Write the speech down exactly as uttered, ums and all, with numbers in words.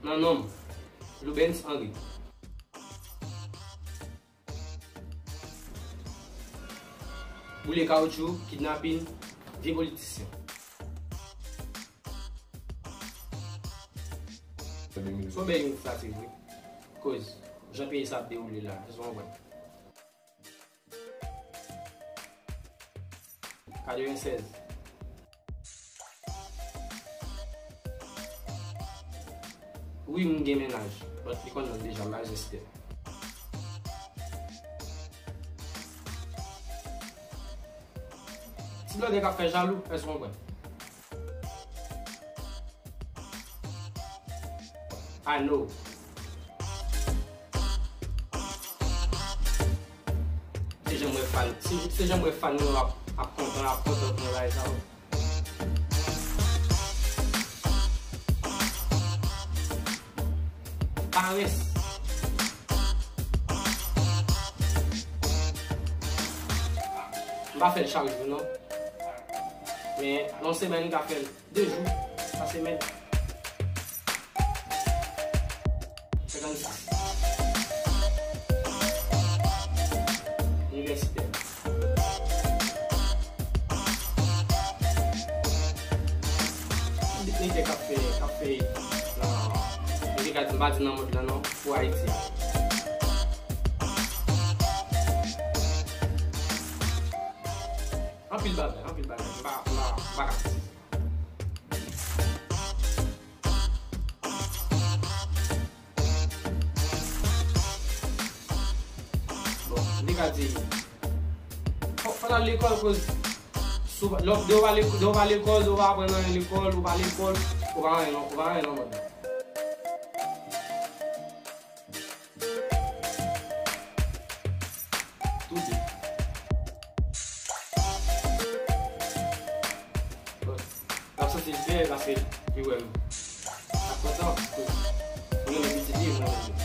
Nan non m, Loubens Henry. Boule kawoutchou, kidnapin, vye politisyen. Se yon bèl inisyativ, wi. Koz, jan peyi sa ap dewoule la, èske w konprann? Katrevennsèz. Wi, m gen mennaj, but li konn nan deja, m pa bezwen site. Ti blòdè k ap fè jalou, èske w konprann? I know. Se jan m wè fan, se, se jan m wè fan yo ap, ap kontan, ap kontan pou bagay sa yo. Parès. M pa fè l chak jou, non. Men, nan semèn, m ka fè l de jou pa semèn. Senkannsis. Inivèsitè. Tout nèg k ap fè, k ap fè, nan, m te ka di, m pa di nan mond lan non, pou Ayiti a. Anpil bagay, anpil bagay. M pa, m pa, m pa ka di. Bon, m te ka di, fò, fò n al lekòl, koz si w pa, lè w, lè w pa lekò-, lè w pa lekòl, lè w pa aprann anyen lekòl, ou pa lekòl, ou pa anyen non, ou pa anyen nan mond lan. Tou de. Bon, l ap santi l fyè paske li wè m ap kontan, paske li renmen pitit li, mwen renmen li.